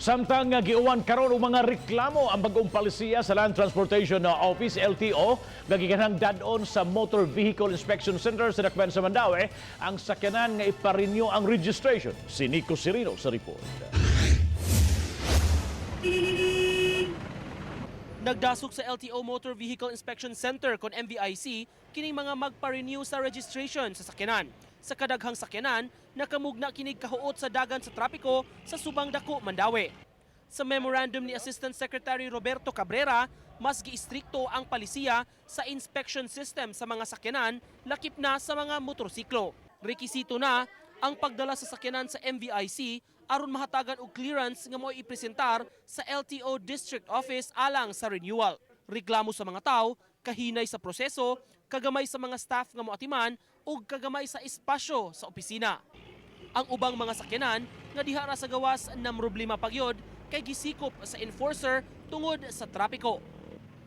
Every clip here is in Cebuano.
Samtang nga giuwan karon og mga reklamo ang bagong palisiya sa Land Transportation Office, LTO, nga gikanhang dad-on sa Motor Vehicle Inspection Center sa Dakbayan sa Mandaue ang sakyanan nga ipa-renew ang registration. Si Nico Serino sa report. Nagdasok sa LTO Motor Vehicle Inspection Center kon MVIC kining mga magpa-renew sa registration sa sakyanan. Sa kadaghang sakyanan, nakamugna kinig kahuot sa dagan sa trapiko sa Subang Dako, Mandaue. Sa memorandum ni Assistant Secretary Roberto Cabrera, mas giistrikto ang palisiya sa inspection system sa mga sakyanan, lakip na sa mga motorsiklo. Rekisito na ang pagdala sa sakyanan sa MVIC aron mahatagan og clearance nga mo'y ipresentar sa LTO District Office alang sa renewal. Reklamo sa mga tao, kahinay sa proseso, kagamay sa mga staff nga moatiman ug kagamay sa espasyo sa opisina. Ang ubang mga sakyanan nga diha ra sa gawas namroblema pagyod kay gisikop sa enforcer tungod sa trapiko.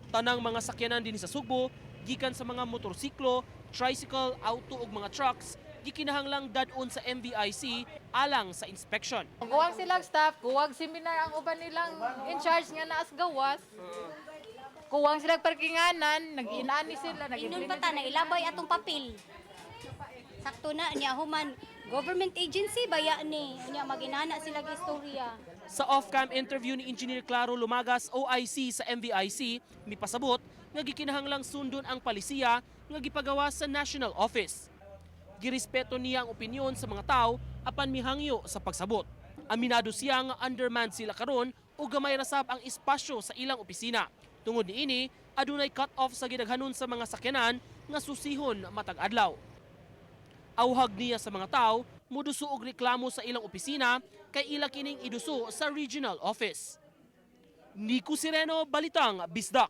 Tanang mga sakyanan din sa Sugbo gikan sa mga motorsiklo, tricycle, auto ug mga trucks gikinahanglang dad-on sa MVIC alang sa inspection. Kuwang silang staff, kuwang seminar ang uban nilang in charge nga naas gawas. Kuwang silang parkinganan, nag-inaani sila, Ingon nag-implement pa ta na ilabay atong papel. Sakto na niya, human government agency baya ni unya maginana sila og istorya. Sa off-cam interview ni Engineer Claro Lumagas, OIC sa MVIC, mipasabot nga gikinahanglang sundon ang palisiya nga gipagawa sa National Office. Girespeto niya ang opinyon sa mga tao apan mihangyo sa pagsabot. Aminado siya nga undermanned sila karon ug gamay rasab ang espasyo sa ilang opisina. Tungod niini, adunay cut-off sa gidaghanon sa mga sakyanan nga susihon matag adlaw. Awhag niya sa mga tao muduso og reklamo sa ilang opisina kay ila kining iduso sa regional office. Nico Sireno, Balitang Bisdak.